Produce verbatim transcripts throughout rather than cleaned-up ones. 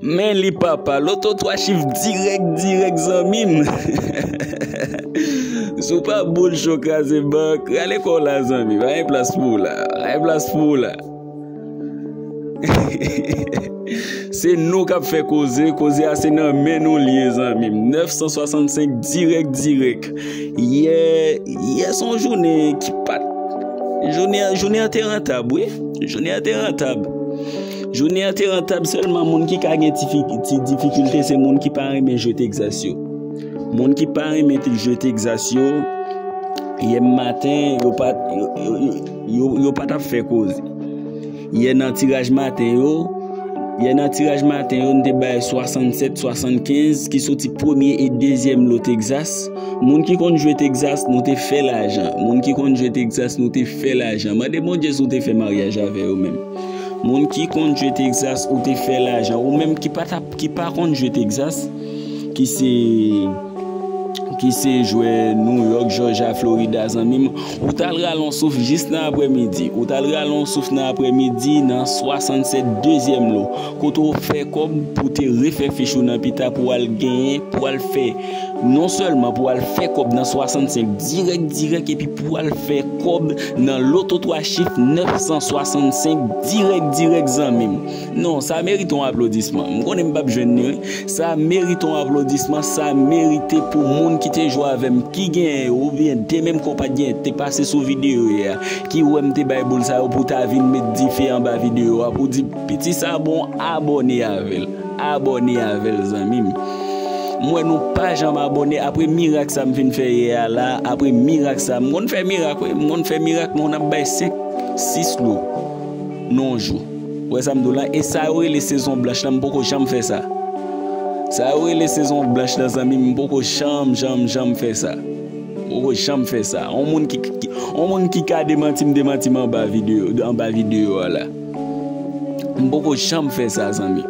Men li papa, loto twa chif dirèk, dirèk, zanmi m. Si w pa boul cho kraze bank, rale kò w la, zanmi. Pa gen plas pou w la. Pa gen plas pou w la. Se nou k ap fè koze, koze a se nan men nou l ye, zanmi m. Nèf san swasannsenk dirèk, dirèk. Yè, yè se yon jounen ki pa t, jounen an, jounen an te rantab, wi. Jounen an te rantab. Jounen an te rantab, sèlman moun ki ka gen ti fi-, ti difikilte se moun ki pa renmen jwe Texas yo. Moun ki pa renmen te-, jwe Texas yo, yè maten, yo pa t, yo, yo, yo, yo, yo pa t ap fè koze. Yè nan tiraj maten yo, yè nan tiraj maten yo, nou te bay swasannsèt, swasannkenz ki soti premye e dezyèm lo Texas. Moun ki konn jwe Texas, nou te fè lajan. Moun ki konn jwe Texas, nou te fè lajan. Mande Bondye si w te fè maryaj avè yo menm. Moun ki konn jwe Texas, ou te fè lajan. Ou menm ki pa t ap, ki pa konn jwe Texas, ki se, ki se jwè New York, Georgia, Florida, zanmi m, ou t al rale yon souf jis nan aprèmidi. Ou t al rale yon souf nan aprèmidi nan swasannsèt dezyèm lo. Kote w fè kòb pou te refè fich ou nan pita pou al genyen, pou al fè, non sèlman pou al fè kòb nan swasannsenk dirèk, dirèk, epi pou al fè kòb nan loto twa chif nèf san swasannsenk dirèk, dirèk, zanmi m. Non, sa merite yon aplodisman. M konnen m p ap jwenn li, wi. Sa merite yon aplodisman, sa merite pou moun ki te jwe avè m, ki genyen yo, oubyen de menm ke w pa t genyen, te pase sou videyo a, ki wè m te bay boul sa yo, pou ta vin met dife anba videyo a, pou di, piti sa bon, abòne avè l. Abòne avè l, zanmi m. M wè nou pa janm abòne. Apre mirak sa m fin fè yè a la, apre mirak sa, m konn fè mirak, wi. M konn fè mirak, m konn ap bay senk, sis lo nan yon jou. Ou wè sa m di w la? E sa yo rele sezon blanch la, m poko janm fè sa. Sa yo rele sezon blanch la, zanmi m, m poko janm, janm, janm fè sa. M poko janm fè sa. On moun ki, ki, on moun ki ka demanti m, demanti m anba videyo, anba videyo a la. M poko janm fè sa, zanmi.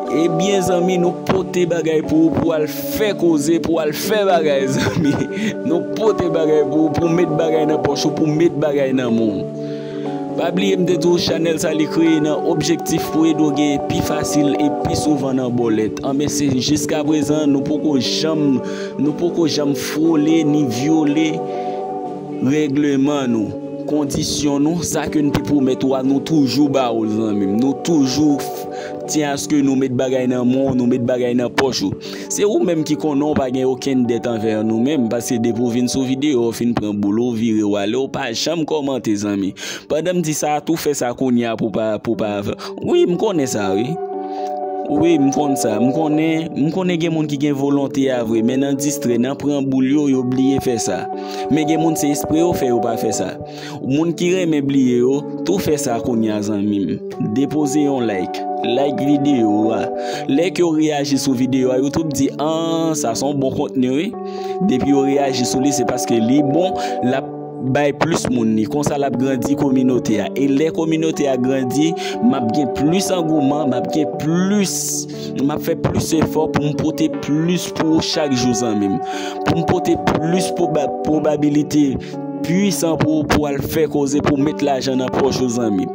Ebyen, zanmi, nou pote bagay pou ou, pou al fè koze, pou al fè bagay, zanmi. Nou pote bagay pou ou, pou met bagay nan pòch ou, pou met bagay nan men w. Pa bliye m te di w chanèl sa li kreye nan objektif pou ede w gen pi fasil e pi souvan nan bòlèt. Anben se jiskaprezan nou poko janm, nou poko janm frole ni vyole règleman nou, kondisyon nou, sa ke n te pwomèt ou a, nou toujou ba ou l, zanmi m. Nou toujou f-, tyen aske nou met bagay nan men w, nou met bagay nan pòch ou. Se ou menm ki konnen w pa gen okenn dèt anvè nou menm, paske depi w vin sou videyo, w fin pran boul ou, vire w ale, w pa janm kòmante, zanmi. Pandan m di sa, tou fè sa kounye a pou pa, pou pa, wi, m konnen sa, wi. Wi, m konn sa. M konnen, m konnen gen moun ki gen volonte a vre, men nan distrè, nan pran boul yo, yo bliye fè sa. Men gen moun se espre yo fè yo pa fè sa. Moun ki renmen bliye yo, tou fè sa kounye a, zanmi m. Depoze yon like. Like videyo a. Lè ke yo reyaji sou videyo a, YouTube di, an, sa se yon bon kontni, wi. Depi yo reyaji sou li, se paske li bon, l ap bay plis moun li. Konsa l ap grandi kominote a. E lè kominote a grandi, m ap gen plis angouman, m ap gen plis, m ap fè plis efò pou m pote plis pou ou chak jou, zanmi m. Pou m pote plis pwoba-, pwobabilite pwisan pou ou, pou al fè koze, pou met lajan nan pòch ou, zanmi.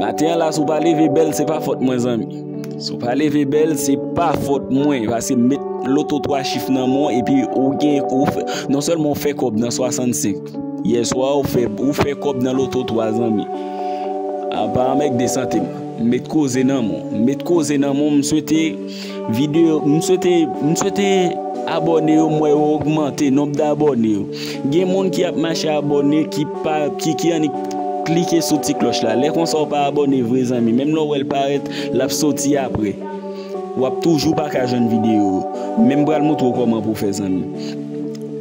Maten an la, si w pa leve bèl, se pa fòt mwen, zanmi. Si w pa leve bèl, se pa fòt mwen, paske m met loto twa chif nan men w, epi ou gen, ou fè, non sèlman ou fè kòb nan swasannsenk. Yèswa, ou fè, ou fè kòb nan loto twa, zanmi. Apa, mèg de sante m. M met koze nan men w. M met koze nan men w, m swete videyo, m swete, m swete abòne yo, m wè yo ogmante, nonb de abòne yo. Gen moun ki ap mache abòne, ki pa, ki, ki annik klike sou ti klòch la. Lè konsa w pa abòne vre, zanmi. Menm lè w wè l parèt, l ap soti apre. W ap toujou pa ka jwenn videyo yo. Men m pral montre w kòman pou w fè, zanmi.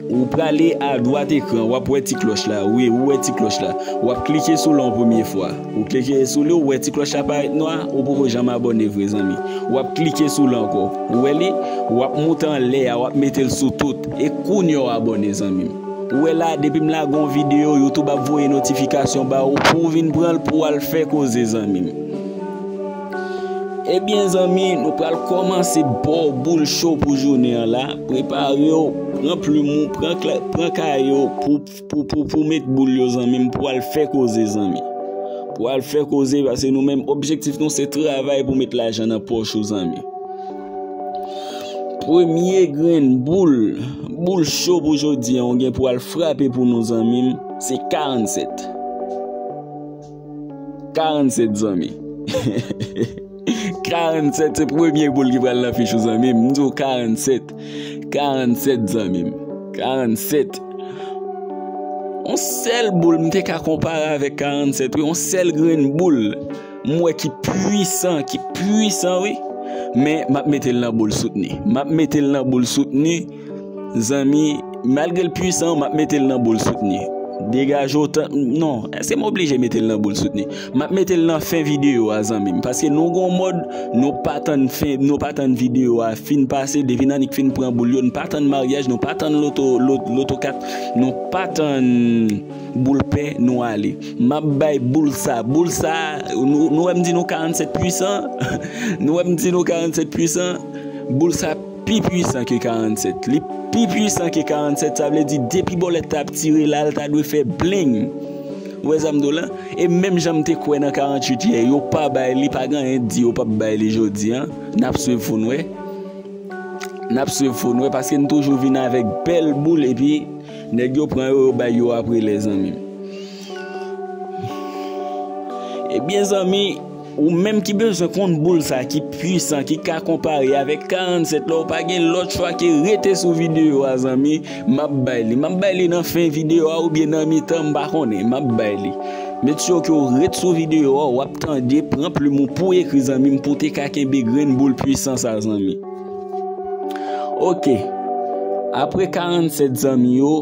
Ou prale adwat ekran, w ap wè ti klòch la. Wi, ou wè ti klòch la. W ap klike sou l yon premye fwa. Ou klike sou li, ou wè ti klòch la parèt nwa, ou poko janm abòne vre, zanmi. W ap klike sou l ankò. Ou wè li? W ap moute anlè a, w ap mete l sou tout. E kounye a w abòne, zanmi m. Ou wè la, depi m lage yon videyo, YouTube ap voye notifikasyon ba ou pou w vin pran l, pou w al fè koze, zanmi m. Ebyen, zanmi, nou pral kòmanse ba w boul cho pou jounen an la. Prepare w, pran plim ou, pran kla-, pran kaye w pou, pou, pou, pou met boul yo, zanmi m, pou al fè koze, zanmi. Pral fè koze, paske nou menm, objektif nou se travay pou met lajan nan pòch ou, zanmi. Premye grenn boul, boul cho pou jodi a, ou gen pou al frape pou nou, zanmi m, se karannsèt. Karannsèt, zanmi. Karannsèt se premye boul ki pral nan fich ou, zanmi m. M di w karannsèt. Karannsèt, zanmi m. Karannsèt. Yon sèl boul m te ka konpare avèk karannsèt, wi, yon sèl grenn boul m wè ki pwisan, ki pwisan, wi. Men m ap mete l nan boul soutni. M ap mete l nan boul soutni, zanmi. Malgre l pwisan, m ap mete l nan boul soutni. Degaje w tan, non, èske m oblije mete l nan boul soutni? M ap mete l nan fen videyo a, zanmi m, paske nou gon mòd, nou pa tann fen, nou pa tann videyo a fin pase, depi n annik fin pran boul yo, nou pa tann maryaj, nou pa tann loto, lo-, loto kat, nou pa tann boul pè, nou ale. M ap bay boul sa, boul sa, nou, nou wè m di nou karannsèt pwisan? Nou wè m di nou karannsèt pwisan? Boul sa pi pwisan ke karannsèt. Li pi pwisan ke karannsèt, sa vle di depi bòlèt la ap tire la, l ta dwe fè bling. Ou wè sa m di w la? E menm jan m te kwè nan karanntuit yè, yo pa bay li, pa gen anyen k di yo p ap bay li jodi a. N ap swiv pou n wè. N ap swiv pou n wè, paske n toujou vin avèk bèl boul, epi nèg yo pran yo, yo bay yo apre lè, zanmi m. Ebyen, zanmi, ou menm ki bezwen konn boul sa ki pwisan, ki ka konpare avèk karannsèt la, ou pa gen lòt chwa ke rete sou videyo a, zanmi. M ap bay li. M ap bay li nan fen videyo a oubyen nan mitan, m pa konnen. M ap bay li. Make sure ke w ret sou videyo a, w ap tande, pran plim ou pou ekri, zanmi m, pou w te ka kenbe grenn boul pwisan sa, zanmi. Ok. Apre karannsèt, zanmi yo,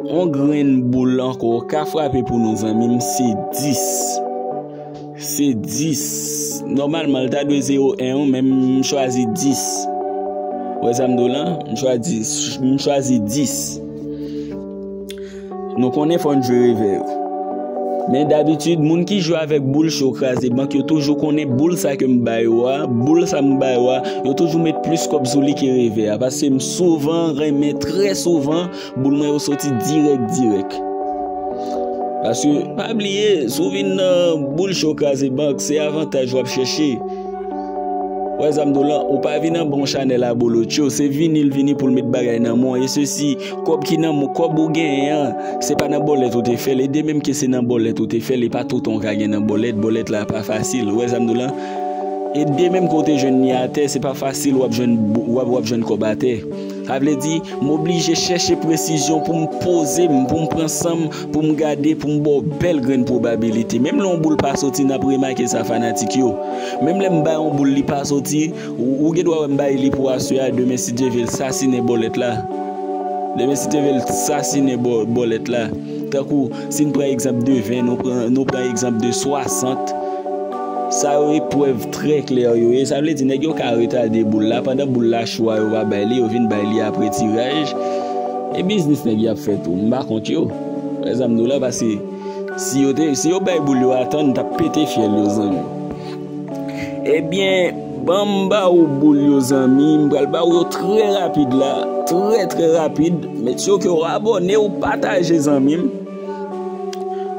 yon grenn boul ankò ka frape pou nou, zanmi m, se dis. Se dis. Nòmalman, l ta dwe zewo en, men m chwazi dis. Ou wè sa m di w la? M chwazi, m chwazi dis. Nou konnen fò n jwe revè yo. Men dabitid, moun ki jwe avèk boul cho kraze bank, yo toujou konnen boul sa ke m ba yo a, boul sa m ba yo a, yo toujou met plis kòb sou li ke revè a. Paske m souvan renmen, trè souvan, boul mwen yo soti dirèk, dirèk. Paske, pa bliye, si w vin nan boul cho kraze bank, se avantaj w ap chèche. Ou wè sa m di w la, ou pa vin anba yon chanèl abolotcho, se vini l vini pou l met bagay nan men w. E sesi, kòb ki nan men w, kòb ou genyen an, se pa nan bòlèt ou te fè l. E de menm ke se nan bòlèt ou te fè l, e pa toutan w ka gen nan bòlèt, bòlèt la pa fasil. Ou wè sa m di w la? E de menm ke w te jwenn li atè, se pa fasil w ap jwenn, w ap, w ap jwenn kòb atè. Sa vle di, m oblije chèche presizyon pou m poze m, pou m pran san m, pou m gade, pou m ba w bèl grenn pwobabilite. Menm lè yon boul pa soti, n ap remake sa, fanatik yo. Menm lè m bay yon boul, li pa soti, ou, ou gen dwa wè m bay li pou aswè a, demen si Dye vle, l sasinen bòlèt la. Demen si Dye vle, l sasinen bò-, bòlèt la. Tankou, si n pran egzanp de ven, nou pran, nou pran egzanp de swasant. Sa yo eprèv trè klè yo ye. Sa vle di nèg yo ka retade boul la, pandan boul la cho a, yo pa bay li, yo vin bay li apre tiraj. E biznis nèg y ap fè tou, m pa kont yo. Wè sa m di w la, paske si yo te, si yo bay boul yo atan, t ap pete fyèl yo, zanmi. Ebyen, ban m ba ou boul yo, zanmi. M pral ba ou yo trè rapid la. Trè, trè rapid. Make sure ke w abòne, ou pataje, zanmi m.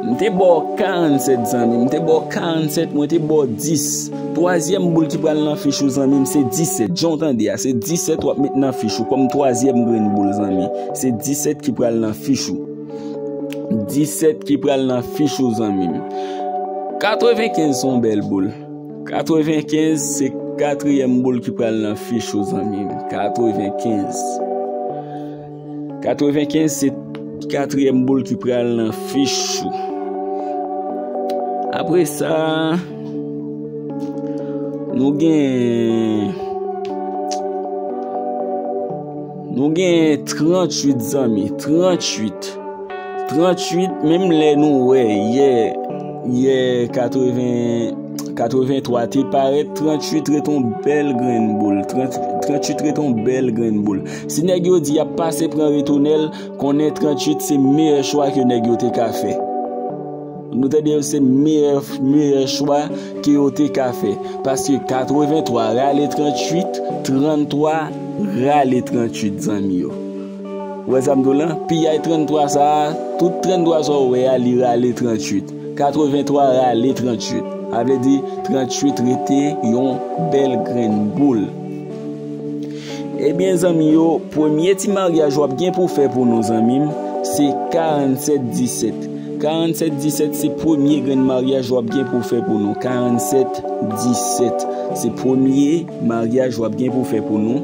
M te ba w karannsèt, zanmi m. M te ba w karannsèt, mwen te ba w dis. Twazyèm boul ki pral nan fich ou, zanmi m, se disèt. Jan w tande a, se disèt w ap met nan fich ou kòm twazyèm grenn boul, zanmi. Se disèt ki pral nan fich ou. Disèt ki pral nan fich ou, zanmi m. Katrevenkenz se yon bèl boul. Katrevenkenz se katriyèm boul ki pral nan fich ou, zanmi m. Katrevenkenz. Katrevenkenz se katriyèm boul ki pral nan fich ou. Apre sa, nou gen, nou gen tranntuit, zanmi, tranntuit. Tranntuit, menm lè nou wè yè, yè katreven, katreventwa te parèt, tranntuit ret yon bèl grenn boul. Trant, tranntuit ret yon bèl grenn boul. Si nèg yo di y ap pase pran retounèl, konnen tranntuit se meyè chwa ke nèg yo te ka fè. Nou tande yo, se meyè, meyè chwa ke yo te ka fè. Paske katreventwa rale tranntuit, tranntwa rale tranntuit, zanmi yo. Ou wè sa m di w lan? Piyay tranntwa sa a, tout tranntwa sa w wè a, li rale tranntuit. Katrevenntwa rale tranntuit. Sa vle di tranntuit rete yon bèl grenn boul. Ebyen, zanmi yo, premye ti maryaj w ap gen pou fè pou nou, zanmi m, se karannsèt disèt. Karannsèt disèt se premye grenn maryaj w ap gen pou fè pou nou. Karannsèt disèt se premye maryaj w ap gen pou fè pou nou.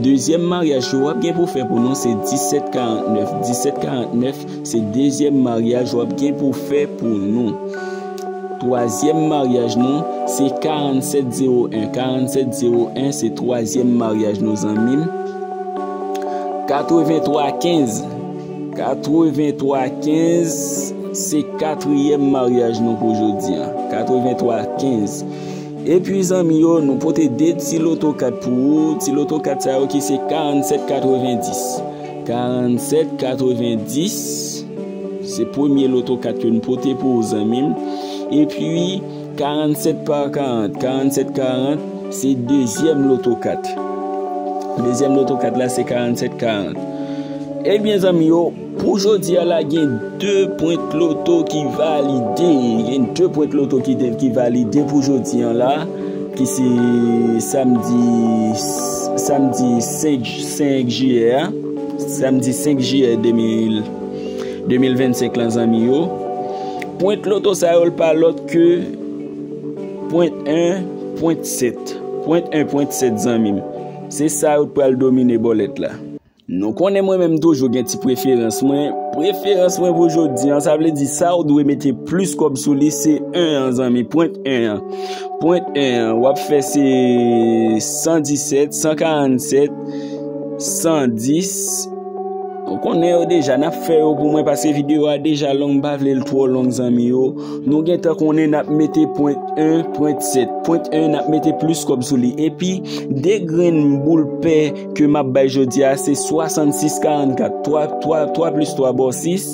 Dezyèm maryaj ke w ap gen pou fè pou nou se disèt karantnèf. Disèt karantnèf se dezyèm maryaj w ap gen pou fè pou nou. Twazyèm maryaj nou se karannsèt zewo en. Karannsèt zewo en se twazyèm maryaj nou, zanmi m. Katrevenntwa kenz. Katrevenntwa kenz se katriyèm maryaj nou pou jodi a. Katrevenntwa kenz. Epi, zanmi yo, nou pote de ti loto kat pou ou. Ti loto kat sa yo ki se karannsèt katrevendis. Karannsèt katrevendis se premye loto kat ke n pote pou ou, zanmi m. Epi, karannsèt pa karant. Karannsèt karant se dezyèm loto kat. Dezyèm loto kat la se karannsèt karant. Ebyen, zanmi yo, pou jodi a la, gen de pwent loto ki valide. Gen de pwent loto ki, de, ki valide pou jodi a la, ki se samdi, samdi senk, senk jiyè a. Samdi senk jiyè de mil, de mil vennsenk lan, zanmi yo. Pwent loto sa yo, l pa lòt ke pwent en, pwent sèt. Pwent en, pwent sèt, zanmi m. Se sa yo k pral domine bòlèt la. Nou konnen mwen menm toujou gen ti preferans mwen. Preferans mwen pou jodi an, sa vle di sa ou dwe mete plis kòb sou li, se en an, zanmi. Pwent en an. Pwent en an, w ap fè se san disèt, san karannsèt, san dis. Ou konnen yo deja, n ap fè yo pou mwen paske videyo a deja long, m pa vle l twò long, zanmi yo. Nou gentan konnen n ap mete pwent en, pwent sèt. Pwent en, n ap mete plis kòb sou li. Epi, de grenn boul pè ke m ap bay jodi a, se swasannsis karannkat. Twa, twa, twa plis twa ba w sis.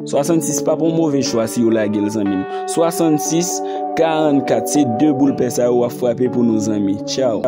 Swasannsis pa p on move chwa si yo lage l, zanmi m. Swasannsis karannkat, se de boul pè sa yo w ap frape pou nou, zanmi. Tchaw.